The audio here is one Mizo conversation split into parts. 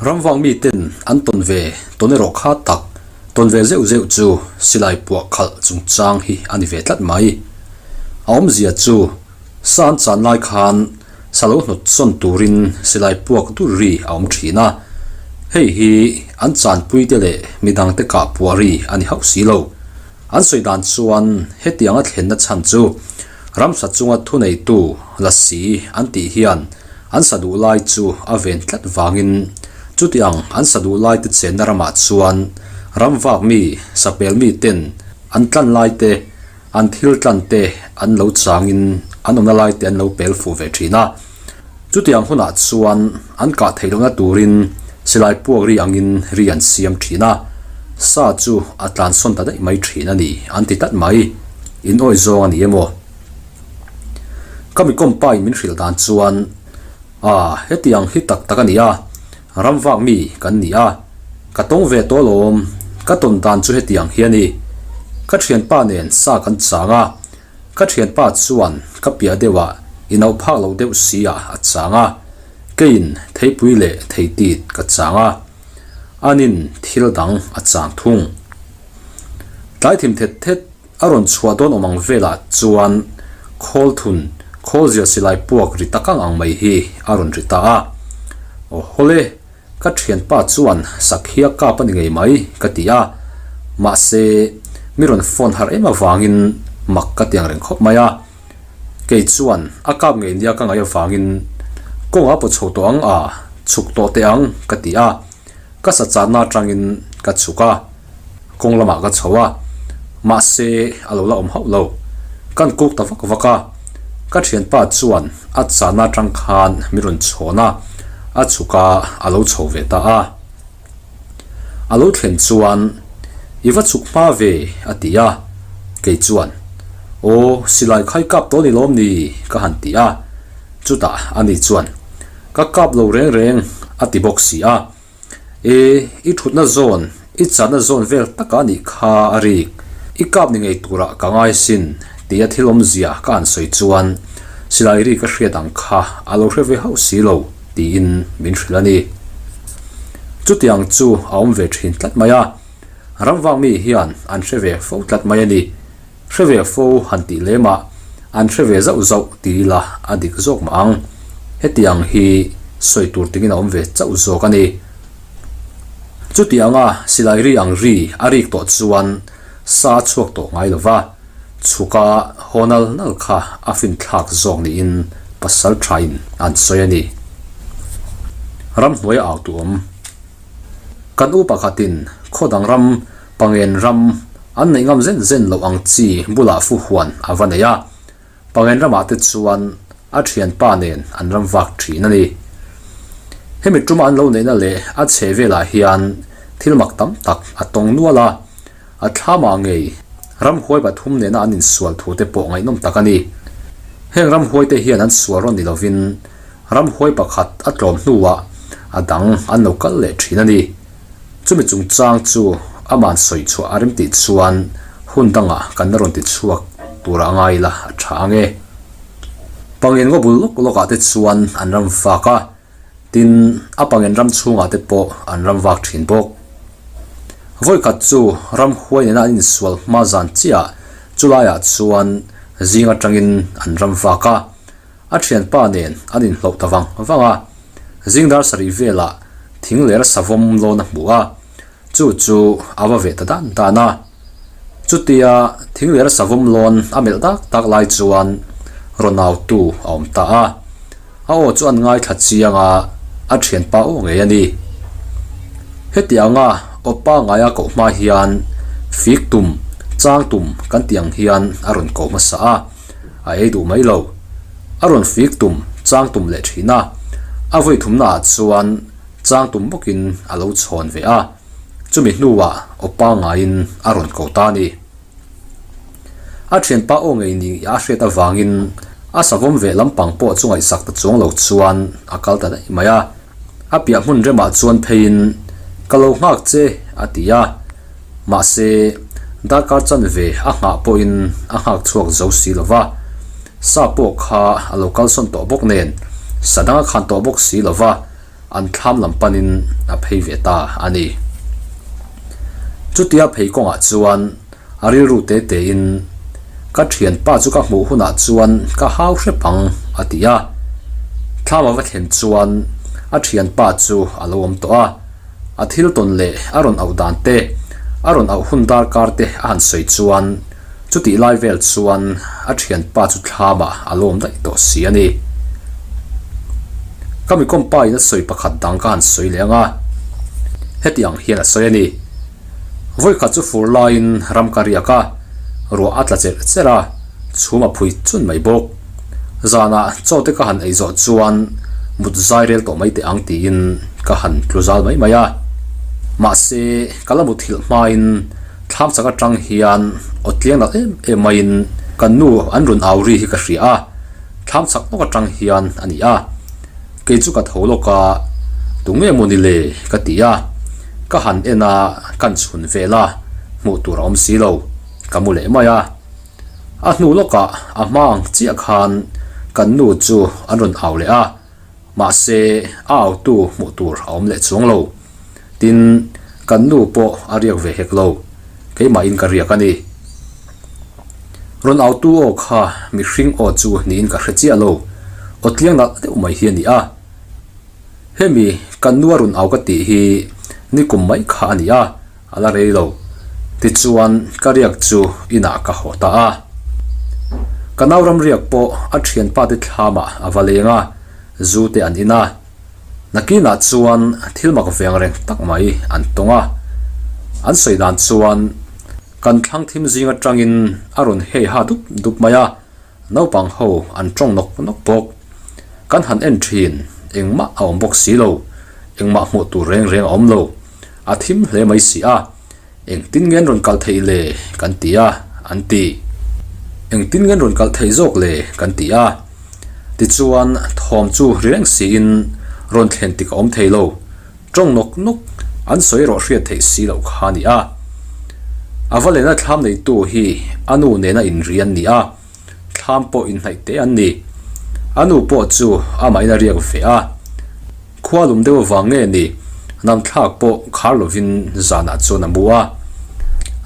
Ramvang miten an tawn ve tawn erawh kha tak tawn ve zeuh zeuh chu silai puah khalh chungchang hi a ni ve tlat mai. A awmzia chu sa an chan lai khan sa lo hnawt sawn turin silai puak dur ri a awm thin a, hei hi an chanpuite leh midangte kah puah ri a ni hauh si lo. An sawi dan chuan hetianga thlenna chhan chu ramsa chunga thuneitu lasi an tih hian an sa duh lai chu a ven tlat vangin chutiang an sa duh laite chenna ramah chuan ramvak mi, sapel mi ten an tlan laite, an thil tlan te an lo changin an awmna laite an lo pel fuh ve thin a. Chutiang hunah chuan an kah theih lohna turin silai puak ri angin ri an siam thin a, sa chu a tlansawn ta daih mai thin a ni an ti tlat mai. In awi zawng a ni emaw? Ka mi kawmpa in min hrilh dan chuan, A, hetiang hi tak tak a ni a, ramvak mi kan ni a, ka tawng ve tawh alawm, ka tawn dan chu hetiang hi a ni. Ka thianpa nen sa kan chang a, Ka thianpa chuan ka piah deuhah inauh phak loh deuh si ah a chang a, keiin theipui leh theitit ka chang a, anin thil dang a chang thung. Tlai thim thet thet a rawn chhuah dawn awm ang velah chuan khawl thun khawl zia silai puak ri tak ang ang mai hi a rawn ri ta a. Aw hawle! Ka thianpa chuan Sakhia kap a ni ngei mai ka ti a, mahse mi rawn phone har em avangin mak ka ti ang reng khawp mai a. Kei chuan a kap ngei nia ka ngaih avangin kawngah pawh chho tawh ang a, chhuk tawh teh ang ka ti a, ka sa channa atangin ka chhuk a, kawng lamah ka chho a, mahse a lo la awm hauh lo. Kan kuk ta vak vak a, ka thianpa chuan a chahna atang khan mi rawn chhawn a, a chhuk a, a lo chho ve ta a. A lo thlen chuan, I va chhuk hma ve, a ti a. Kei chuan, Aw, silai khai kap tawh ni lawm ni? ka han ti a. Chutah ani chuan, Ka kap lo reng reng, a ti bawk si a. E, i thutna zawn, i chahna zawn vel taka a nih kha a rik. I kap ni ngei turah ka ngai sin, tia thil awmzia ka han sawi chuan silai ri ka hriat ang kha a lo hre ve hauh si lo, tiin min hrilh a ni. Chutiang chu a awm ve thin tlat mai a, ramvang mi hian an hre ve fo tlat mai a ni. Hre ve fo han tih lem ah an hre ve zauh zauh ti ila a dik zawk mah ang. Hetiang hi sawi tur tingin a awm ve chauh zawk a ni. Chutianga silai ri ang ri a rik tawh chuan sa a chhuak tawh ngai lo va, chhuka haw nal nal kha a finthlak zawk niin pasal thain an sawi a ni. Ramhnuaia au tu awm. Kan u pakhatin khaw dang ram, Pangen ram, an neih ngam zen zen loh ang chi bulah fu huan a va nei a. Pangen ramah te chuan a thianpa nen an ram vak thin a ni. Hemi tuma an lo neihna leh a chhe velah hian thil mak tam tak a tawng nual a, a thlamah ngei ramhuai pathum nena an insual thu te pawh ngaihnawm tak a ni. Heng ramhuai te hian an sual rawn ni lovin Ramhuai pakhat a tlawm hnuah a dang an lo kal leh thin a ni. Chumi chungchang chu aman sawi chhuah a remtih chuan hun dangah kan la rawn ti chhuak tura ngai ila a tha ang e. Pangin ngaw bul lawk lawkah te chuan an ram vak a, tin a pangin ram chhungah te pawh an ram vak thin bawk. Vawikhat chu ramhuai nena an insual hma zan chiah chulaiah chuan zing atangin an ram vak a, A thianpa nen an inhloh ta vang vang a, zingdar sarih velah thing ler savawm lawn a hmu a, chu chu a va ve ta dan dan a. Chutia thing ler savawm lawn a melh dak dak lai chuan Ronautu a awm ta a, a aw chu an ngaithla chiang a, a thianpa aw ngei a ni. Hetianga aw pangaia koh hma hian fik tum, chang tum kan tih ang hian a rawn ko hmasa a. A ei duh mai lo. A rawn fik tum, chang tum leh thin a. A vawi thumna ah chuan chang tum bawkin a lo chhawn ve a. Chumi hnuah aw pangaiin a rawn ko ta a ni. A thianpa aw ngei ni a hriat avangin a savawm ve lampang pawh chu ngaihsak ta chuang lo chuan a kal ta daih mai a. A piah hmun remah chuan pheiin, Ka lo nghak che, a ti a. Mahse, darkar chanve a nghah pawhin a nghak chhuak zo si lo va. Sa pawh kha a lo kalsawn tawh bawk nen, sa dang a khan tawh bawk si lo va. An thlam lam panin a phei ve ta a ni. Chutia phei kawngah chuan a rilru te tein, Ka thianpa chu ka hmuh hunah chuan ka hau hrep ang, a ti a. Thlam a va thlen chuan a thianpa chu a lo awm tawh a. A thil tawn leh a rawn auh dan te, a rawn auh hun darkar te a han sawi chuan Chutih lai vel chuan a thianpa chu thlamah a lawm daih tawh si a ni. Ka mi kawmpa in a sawi pakhat dang ka han sawi leh ang a, heti ang hian a sawi a ni. Vawikhat chu fur laiin ram ka riak a, ruah a tla cherh cherh a, chhum a phui chun mai bawk. Zanah chaw te ka han ei zawh chuan mut zai rel tawh mai teh ang tiin ka han tlu zal mai mai a. Mahse, ka la muthilh hmain Thlam chak atang hian aw tliang nalh em em maiin kan nu an rawn au ri hi ka hria a, thlam chak lawk atang hian a ni a. Kei chu ka tho lawk a, tunge maw ni le ka ti a, ka han en a, kan chhun vel a, hmuh tur a awm si lo, ka mu leh mai a. A hnu lawkah a hma ang chiah khan kan nu chu an rawn au leh a. Mahse, a autu hmuh tur a awm leh chuang lo. Tin, kan nu pawh a riak ve hek lo. Keimahin ka riak a ni. Rawn autu aw kha mihring aw chu niin ka hre chiah lo. Aw tliang nalh deuh mai hi a ni a. Hemi kan nu a rawn au ka tih hi nikum mai kha a ni a. A la rei lo. Tichuan, ka riak chu inah ka haw ta a. Ka nau ram riak pawh a thianpa te thlamah a va leng a, zu te an in a. Nakinah chuan thil mak veng reng tak mai an tawng a. An sawi dan chuan kan thlang thim zing atangin a rawn hei ha dup dup mai a. Naupang ho an tawng nawk nawk bawk. Kan han en thin, engmah a awm bawk si lo. Engmah hmuh tur reng reng a awm lo. A thim hle mai si a. Engtin nge an rawn kalh theih le? kan ti a, an ti. Engtin nge an rawn kalh theih zawk le? kan ti a. Tichuan, thawm chu ri reng siin rawn thlen tik a awm thei lo. Tawng nawk nawk an sawi erawh hriat theih si loh kha a ni a. A va lena thlam neitu hi a nu nena inri an ni a, thlam pawh inhnaih te an ni. A nu pawh chu amahin a riak ve a. Khua lum deuh avang nge ni, namthlak pawh khar lovin zanah chuan a mu a.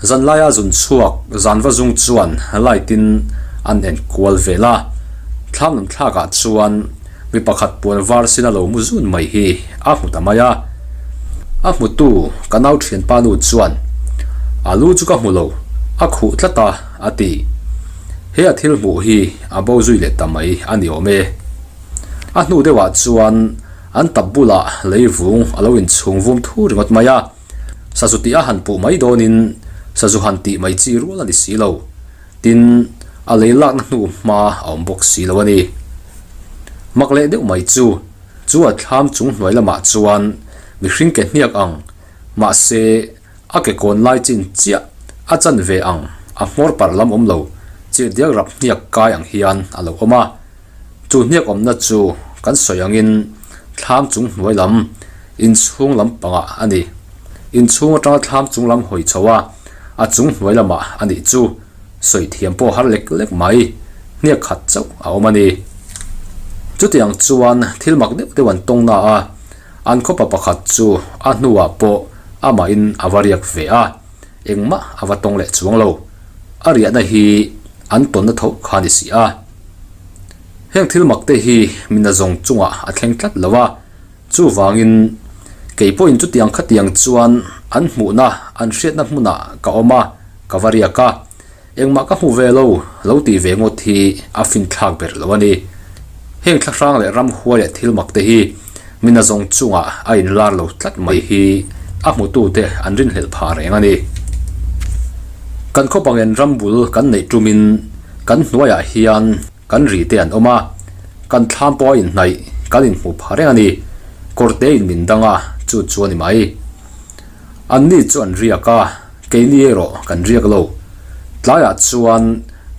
Zanlaia zun chhuak zan va zung chuan light in an en kual vel a. Thlam namthlakah chuan Mi pakhat puan var sin a lo mu zun mai hi a hmu ta mai a. A hmutu ka nau thianpa nu chuan, A lu chu ka hmu lo, a khuh tlat a, a ti. He a thil hmuh hi a bo zui leh ta mai a ni awm e. A hnu deuhah chuan an tap bulah lei vung a lo inchhung vum thu ringawt mai a. Sazu tih a han puh mai dawnin sazu han tih mai chi rual a ni si lo. Tin, a lei lakna hnu hma a awm bawk si lo a ni. Mak leh deuh mai chu, chu a thlam chung hnuai lamah chuan mihring ke hniak ang, mahse a ke kawn lai chin chiah a chan ve ang a hmawr parh lam awm lo, chirhdiak rap hniak kai ang hian a lo awm a. Chu hniak awmna chu kan sawi angin thlam chung hnuai lam, inchhung lam pangah a ni. Inchhung atanga thlam chung lam hawi chho a, a chung hnuai lamah a nih chu sawi thiam pawh har lek lek mai, hniak khat chauh a awm a ni. Chutiang chuan thil mak deuh deuh an tawng na a, an khawpa pakhat chu a hnuah pawh amahin a va riak ve a, engmah a va tawng leh chuang lo. A riahna hi an tawnna tho kha a ni si a. Heng thil mak te hi mina zawng chungah a thleng tlat lo a, chuvangin kei pawhin chutiang khatiang chuan an hmuhna, an hriatna hmunah ka awm a, ka va riak a, engmah ka hmu ve lo, lo tih ve ngawt hi a finthlak ber lo a ni. Heng thlahrang leh ramhuai leh thil mak te hi mina zawng chungah a inlar lo tlat mai hi a hmutute an rinhlelh phah reng a ni. Kan khawpangin rambul kan neih tumin Kan hnuaiah hian kan ri te an awm a, kan thlam pawh a inhnaih, kan inhmuh phah reng a ni. Kawrte in min dang a, chu chu a ni mai. Anni chu an riak a, keini erawh kan riak lo. Tlaiah chuan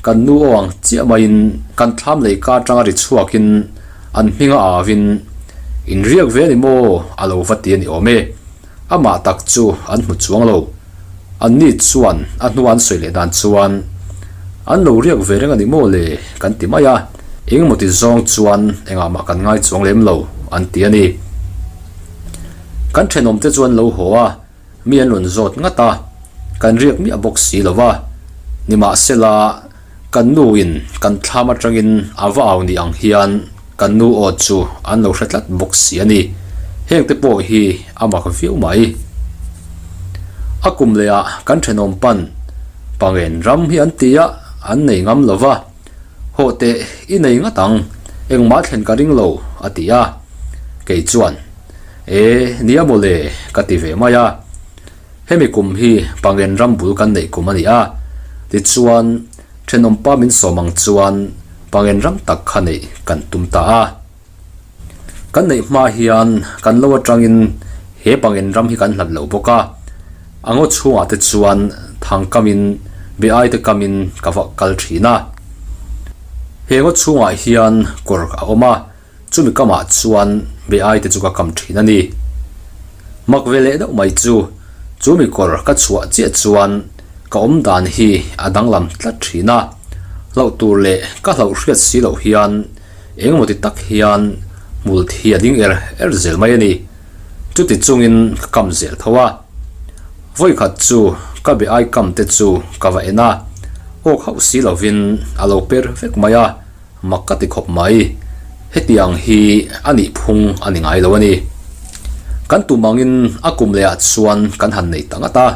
kan nu aw ang chiah maiin kan thlam lei ka atanga ri chhuakin an hminga auin, In riak ve a ni maw? a lo va ti a ni awm e. Amah tak chu an hmu chuang lo. Anni chuan a hnua an sawi leh dan chuan, An lo riak ve reng a ni maw le? kan ti mai a, engemaw ti zawng chuan engah mah kan ngai chuang lem lo, an ti a ni. Kan thenawmte chu an lo haw a, mi an rawn zawt ngat a, kan riak miah bawk si lo va. Nimahsela, kan nu in kan thlam atangin a va au ni ang hian kan nu aw chu an lo hre tlat bawk si a ni. Hengte pawh hi a mak viau mai. A kum leh ah kan thenawm pan Pangen ram hi an ti a, an nei ngam lo va. Hawh teh i nei ngat ang, engmah thlen ka ring lo, a ti a. Kei chuan, E, nia mawle, ka ti ve mai a. Hemi kum hi Pangen ram bul kan neih kum a ni a, tichuan thenawmpa min sawm ang chuan Pangen ram tak kha neih kan tum ta a. Kan neih hma hian kan lo atangin he Pangen ram hi kan hlat lo bawk a, a ngaw chhungah te chuan thang kamin be ai te kamin ka va kal thin a. He ngaw chhungah hian kawr a awm a, Chumi kamah chuan be ai te chu ka kam thin a ni. Mak ve leh deuh mai chu, chu mi kawr ka chhuah chiah chuan ka awm dan hi a danglam tlat thin a. Hlauh tur leh ka hlauh hriat si loh hian engemaw ti tak hian hmul thi a ding er er zel mai a ni. Chuti chungin ka kam zel tho a. Vawikhat chu ka be ai kam te chu ka va en a, awk hauh si lovin a lo per vek mai a. Mak ka ti khawp mai. Hetiang hi a nih phung a ni ngai lo a ni. Kan tum angin a kum lehah chuan kan han nei ta ngat a,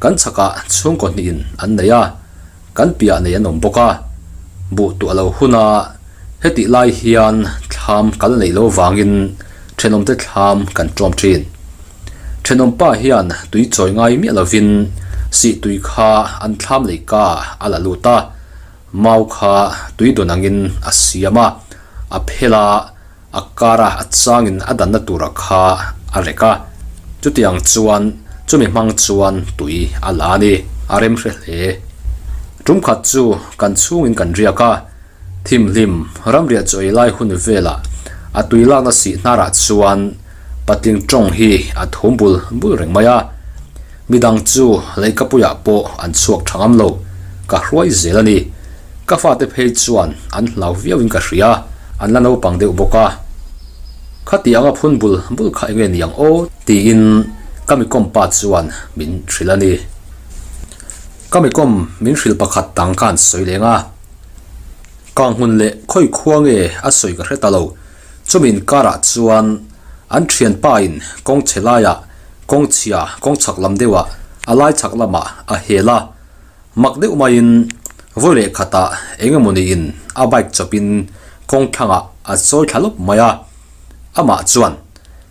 kan chhakah chhungkaw hnihin an nei a, kan piah nei an awm bawk a. Buh tuah lo huna hetih lai hian thlam kal neih lo vangin thenawmte thlam kan ṭawm ṭhin. Thenawmpa hian tui chawi ngai miah lovin sih tui kha an thlam leika a la lut a. Mau kha tui dawn angin a siam a, a phel a, a kar a, a changin a danna tura kha a rek a. Chutiang chuan chumi hmang chuan tui a la a ni, a rem hre hle. Tum khat chu kan chhungin kan riak a, thimhlim ramriah chaw ei lai hun velah a tui lakna sih hnarah chuan patling tawng hi a thum bul bul reng mai a. Midang chu leihkapuiah pawh an chhuak tha ngam lo, ka hruai zel a ni. Ka fate phei chuan an hlau viauin ka hria, an la naupang deuh bawk a. Khati anga phun bul bul kha enge ni ang aw? Tiin ka mikawm pa chuan min hrilh a ni. Ka mikawm min hrilh pakhat dang kha an sawi leng a. Kanghmun leh khawi khua nge a sawi ka hre ta lo. Chumi inkarah chuan an thianpa in kawng chhe laiah Kawng chhia, kawng chhak lam deuhah a lai chhak lamah a hel a, mak deuh maiin vawi leh khatah eng emaw niin a bike chawpin kawng thlangah a chawi thla lawp mai a, amah chuan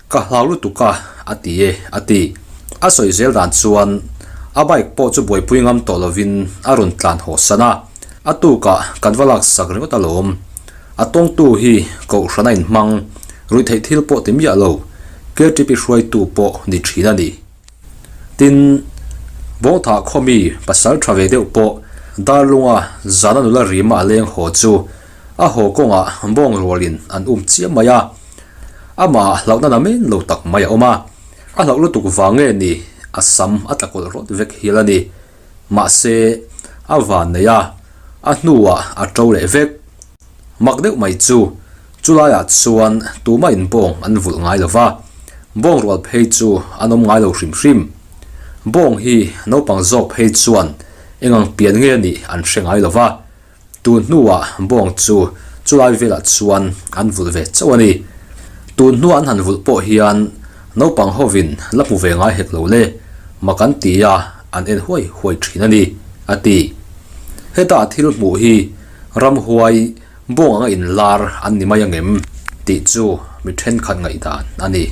ka hlau lutuk a a ti e a ti. A sawi zel dan chuan a bike pawh chu buaipui ngam tawh lovin a rawn tlan haw san a, a tukah kan va laksak ringawt alawm. A tawngtu hi Kohhran a inhmang, ruihtheih thil pawh ti miah lo, KTP hruaitu pawh ni thin a ni. Tin, Bawngthah khawmi pasal tha ve deuh pawh Darlunga zana nula rima a leng haw chu a haw kawngah bawng rualin an um chiam mai a. Amah hlauhna na men lo tak mai a awm a, a hlauh lutuk vang nge ni a sam a tla kawlh rawt vek hial a ni. Mahse, a van nei a, a hnuah a to leh vek. Mak deuh mai chu, chulaiah chuan tumah in bawng an vulh ngai lo va, bawng rual phei chu an awm ngai lo hrim hrim. Bawng hi naupang zawk phei chuan eng ang pian nge nih an hre ngai lo va, tun hnuah bawng chu chulai velah chuan an vulh ve chauh a ni. Tun hnua an han vulh pawh hian naupang hovin la hmu ve ngai hek lo le, mak an ti a, an en huai huai thin a ni, a ti. Heta thil hmuh hi Ramhuai bawng anga inlar an ni mai angem tih chu mi thenkhat ngaihdan a ni.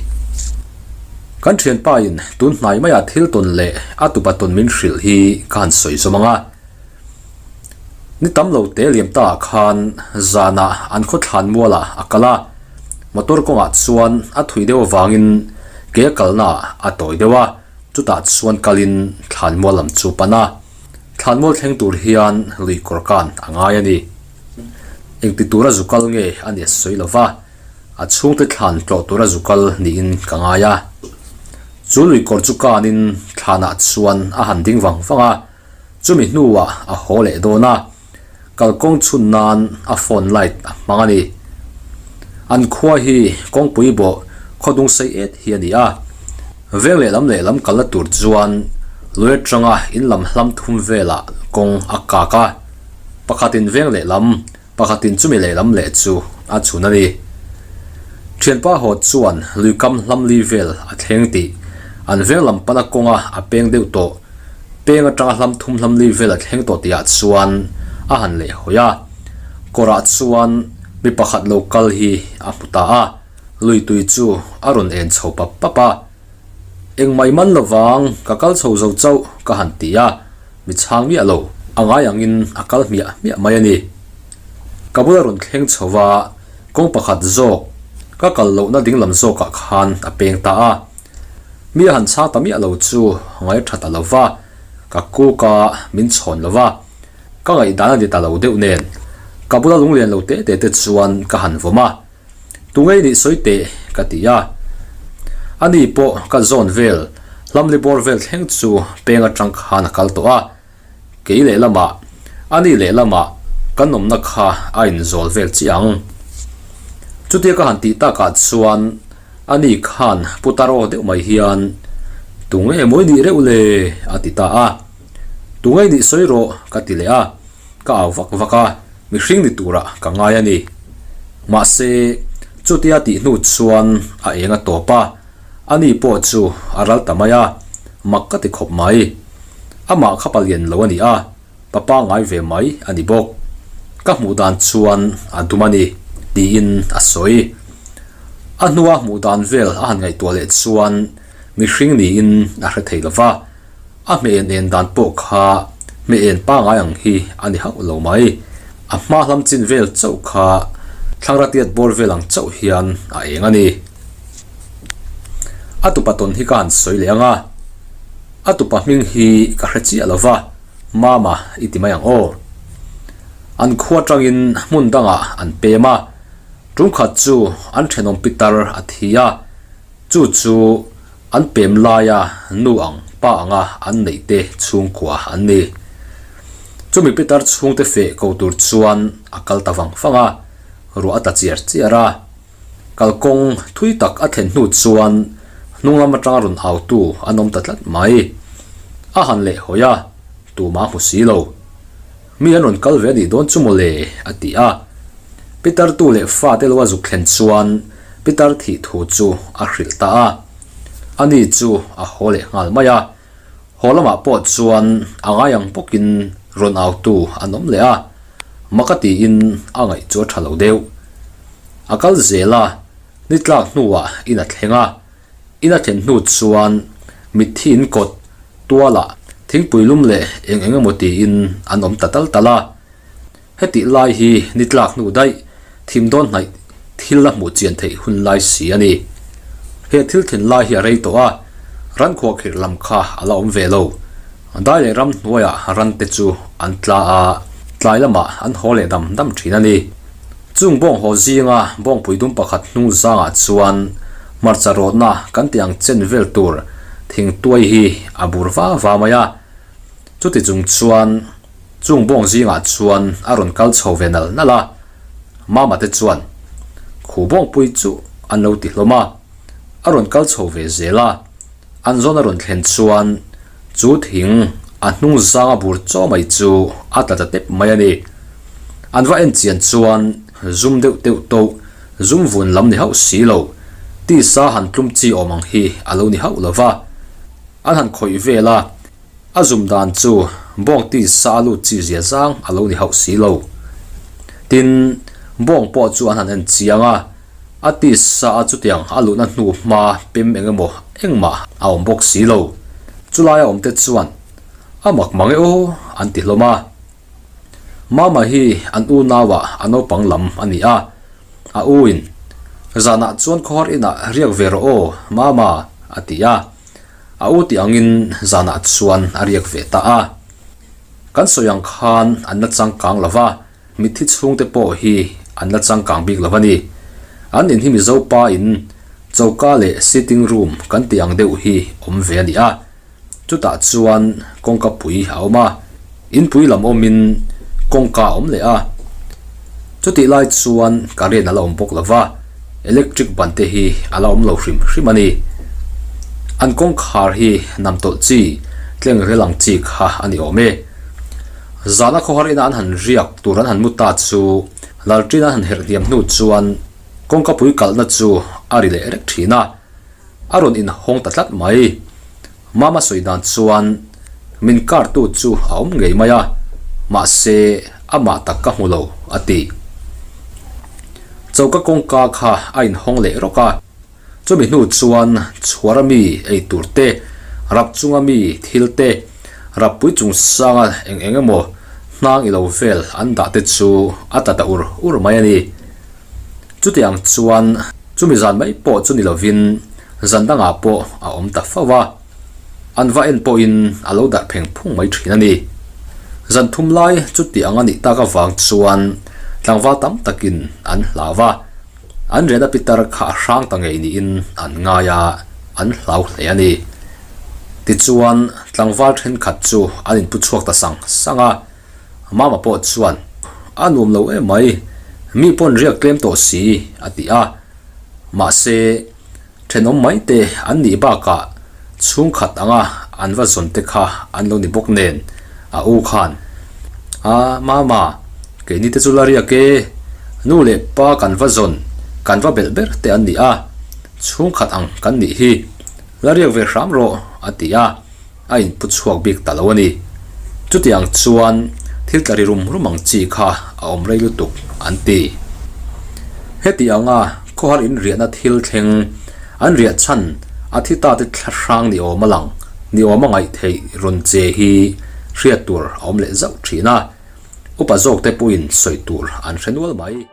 Kan thianpain tun hnai maia thil tawn leh a tupa tawn min hrilh hi ka han sawi zawm ang a. Ni tam lo te liam ta ah khan zanah an khaw thlan mualah a kal a, motor kawngah chuan a thui deuh avangin ke a kalna a tawi deuh a, chutah chuan kalin thlan mual lam chu pan a. Thlanmual thleng tur hian lui kawr kan a ngai a ni. Engti tura zu kal nge a ni a sawi lo va, a chhungte thlan tlawh tura zu kal niin ka ngai a. Chu lui kawr chu kanin thlanah chuan a han ding vang vang a, chumi hnuah a haw leh dawn a. Kalkawng chhun nan a phone light a hmang a ni. An khua hi kawngpui bawh khaw dung sei et hi a ni a. Veng lehlam lehlam kalna tur chuan lui atanga in lam hlam thum velah kawng a kak a, pakhatin veng lehlam, pakhatin chumi lehlam leh chu a chhun a ni. Thianpa haw chuan lui kam hlam li vel a thleng tih an veng lam pana kawnga a peng deuh tawh, peng atanga hlam thum hlam li vel a thleng tawh tihah chuan a han lehhawi a, kawrah chuan mi pakhat lo kal hi a hmu ta a. Lui tui chu a rawn en chho pap pap a, Engmah i man lovang, ka kal chho zo chauh ka han ti a, mi chhang miah lo, a ngai angin a kal hmiah hmiah mai a ni. Ka bula rawn thleng chho va, kawng pakhat zawk, ka kal lohna dinglam zawkah khan a peng ta a. Mi a han chhang ta miah lo chu ngai tha ta lo va, ka kuk a, min chhawn lo va, ka ngaihdan a ni ta lo deuh nen, ka bula lunglian lo te te te chuan ka han vawm a. Tungei nih sawi teh ka ti a. Ani pawh ka zawn vel, hlamli bawr vel thleng chu peng atang khan a kal tawh a. Kei lehlamah, ani lehlamah kan awmna kha a inzawl vel chiah ang. Chutia ka han tih takah chuan ani khan putar aw deuh mai hian, Tunge mawi nih reuh le? a ti ta a. Tungei nih sawi rawh ka ti leh a. Ka au vak vak a, mihring ni turah ka ngai a ni. Mahse, chutia tih hnu chuan a eng a tawp a, ani pawh chu a ral ta mai a, mak ka ti khawp mai. Amah kha palian lo a ni a, pa pangngai ve mai a ni bawk. Ka hmuh dan chuan a dum a ni, tiin a sawi. A hnua hmuh dan vel a han ngaihtuah leh chuan mihring niin a hre thei lo va. A hmeh en en dan pawh kha hmeh en pangai ang hi a ni hauh lo mai. A hma hlam chin vel chauh kha thlangra tiat bawr vel ang chauh hian a eng a ni. A tupa tawn hi ka han sawi leh ang a, a tupa hming hi ka hre chiah lo va, Mama i ti mai ang aw. An khua tangin hmun dangah an pem a, tumkhat chu an thenawm pitar a thi a, chu chu An pem laia nu ang pa anga an neih te chhungkua an ni. Chumi pitar chhungte feh ko tur chuan a kal ta vang vang a, ruah a tla chiar chiar a. Kalkawng thui tak a thlen hnu chuan hnung lam atanga rawn autu an awm ta tlat mai. A han leh hawi a, tumah a hmu si lo. Mi an rawn kal ve a nih dawn chu mawle, a ti a. Pitar tu leh fate lo a zuk thlen chuan Pitar thih thu chu a hrilh ta a. Ani chu a haw leh nghal mai a. Haw lamah pawh chuan a ngai ang bawkin rawn autu an awm leh a. Maka tiin a ngaih chu a tha lo deuh. A kal zel a, ni tlak hnuah in a thleng a. In a thlen hnu chuan mitthi in kawt tualah thingpui lum leh eng eng emaw tiin an awm ta tal tal a. Hetih lai hi ni tlak hnu daih thim dawn hnaih thil la hmuh chian theih hun lai si a ni. He thil thlen lai hi a rei tawh a, ran khuahkhirh lam kha a la awm ve lo. Dai leh ram hnuaiah ran te chu an tla a, tlai lamah an haw leh dam dam thin a ni. Chung bawng haw zinga bawngpui dum pakhat hnung zangah chuan hmarcha rawtna kan tih ang chen vel tur thingtuai hi a bur va va mai a. Chuti chung chuan Chung bawng zingah chuan a rawn kal chho ve nal nal a, Mama te chuan Khu bawngpui chu an lo ti hlawm a, a rawn kal chho ve zel a, an zawn a rawn thlen chuan chu thing a hnung zanga bur chaw mai chu a tla ta tep mai a ni. An va en chian chuan zum deuh deuh tawh zum vun lam ni hauh si lo, tisa han tlum chi awm ang hi a lo ni hauh lo va, an han khawih vel a. A zum dan chu bawng ti sa a lut chi zia zang a lo ni hauh si lo. Tin, bawng pawh chu an han en chiang a, a ti sa a chutiang a luhna hnu hma pem eng emaw engmah a awm bawk si lo. Chulaia awmte chuan, A mak mang e aw, an ti hlawm a. Mama hi an unauah a naupang lam a ni a, a uin, Zanah chuan khawhar inah riak ve rawh aw, Mama, a ti a. A u tih angin zanah chuan a riak ve ta a. Kan sawi ang khan an la changkang lo va, mitthi chhungte pawh hi an la changkang bik lo a ni. An in hi Mizo pa in choka leh sitting room kan tih ang deuh hi awm ve a ni a. Chutah chuan kawngka pui a awm a, inpui lam awmin kawngka a awm leh a. Chutih lai chuan current a la awm bawk lo va, electric ban te hi a la awm lo hrim hrim a ni. An kawngkhar hi nam tawlh chi, tleng rel ang chi kha a ni awm e. Zana khawhar ina an han riak tur an han mu ta chu Lalṭin an han herh hniam hnu chuan kawngkapui kalhna chu a ri leh rek thin a, a rawn inhawng ta tlat mai. Mama sawi dan chuan min kartu chu a awm ngei mai a, mahse amah tak ka hmu lo a ti. Choka kawngka kha a inhawng leh rawk a. Chumi hnu chuan chhuara mi ei tur te, rap chunga mi thil te, rappui chung sanga eng eng emaw hnang ilo vel an dah te chu a tla ta ur ur mai a ni. Chutiang chuan chumi zan mai pawh chu ni lovin zan dangah pawh a awm ta fo va, an va en pawhin a lo darh pheng phung mai thin a ni. Zan thum lai chuti ang a nih tak avang chuan tlangval tam takin an hlau va. An riahna pitar kha a hrang ta ngei niin an ngai a, an hlau hle a ni. Tichuan, tlangval thenkhat chu an inpu chhuak ta sang sang a, Mama pawh chuan, A nuam lo em mai, mi pawn riak tlem tawh si, a ti a. Mahse, Thenawm mai te an nih bakah chhungkhat anga an va zawn te kha an lo ni bawk nen a u khan, A mama, keini te chu la riak e, nu leh pa kan va zawn, kan va belh ber te an ni a, chhungkhat ang kan nih hi, la riak ve hram rawh a ti a. A inpu chhuak bik ta lo a ni. Chutiang chuan thil tla ri rum rum ang chi kha a awm rei lutuk an ti. Heti anga khawhar inriahna thil thleng an riah chhan a thi ta te thla hrang ni awm a lang ni awm a ngaih theih rawn che hi hriat tur a awm leh zauh thin a, upa zawk te pawhin sawi tur an hre nual mai.